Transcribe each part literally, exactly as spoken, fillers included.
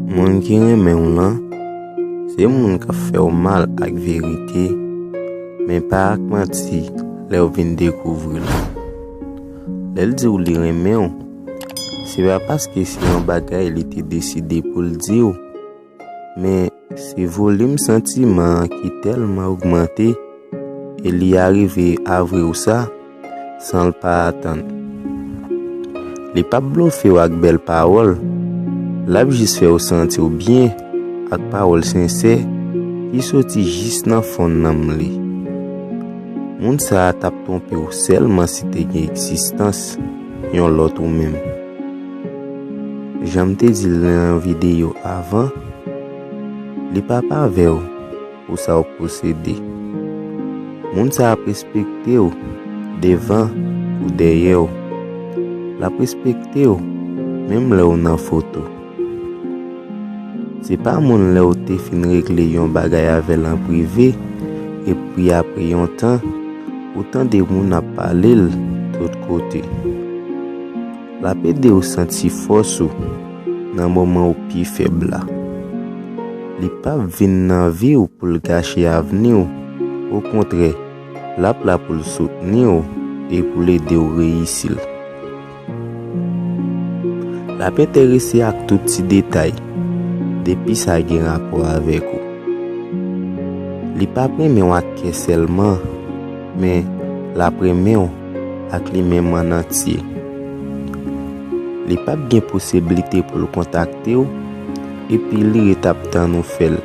Moun ki renmen w lan, se moun k ap fè w mal ak verite, men pa ak manti lè w vin dekouvri l. Lè l di w li renmen w, se pa paske se yon bagay li te deside pou l di w, men se volim santiman an ki tèlman ogmante e li arive avwe w sa san l pa atann. Li p ap blofe w ak bèl pawòl, l ap jis fè w santi w byen ak pawòl sensè ki soti jis nan fon nanm li. Moun sa a t ap twonpe w sèlman si te gen egzistans yon lòt ou menm. Jan m te di l nan yon videyo avan, li p ap avè w pou sa w posede. Moun sa ap respekte w devan ou dèyè w. L ap respekte w menm lè w nan foto. Se pa moun lè w te fin regle yon bagay avè l an prive, epi apre yon tan, ou tande moun ap pale l tout kote. L ap ede w santi fòs ou nan moman ou pi fèb la. Li p ap vin nan vi w pou l gache avni w. Okontrè, l ap la pou l soutni w e pou l ede w reyisi l. L ap enterese ak tout ti detay, depi sa gen rapò avèk ou. Li p ap renmen w ak kè sèlman, men l ap renmen w ak li menm an antye. Li p ap gen posiblite pou l kontakte w, epi li ret ap tann ou fè l.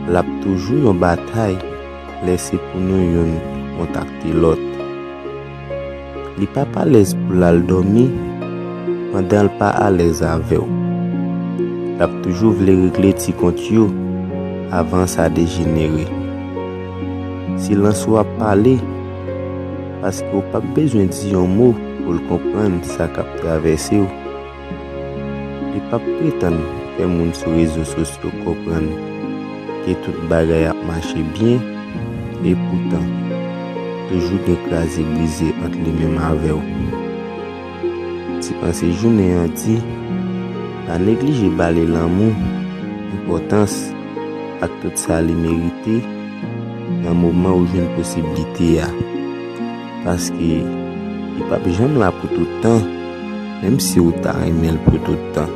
L ap toujou yon batay lè se pou nou youn kontakte lòt. Li p ap alèz pou l al dòmi pandan l pa alèz avè w. L ap toujou vle regle ti kont yo avan sa dejenere. Silans ou ap pale, paske w p ap bezwen di yon mo pou l konprann sa k ap travèse w. Li p ap pretann fè moun sou rezo sosyo konprann ke tout bagay ap mache byen, epoutan, toujou gen kraze brize ant li menm avè w. Ti panse jounen an di, pa neglije ba li lanmou, enpòtans, ak tout sa li merite nan moman ou jwenn posiblite a. Paske li p ap janm la pou tout tan, menm si w ta renmen l pou tout tan.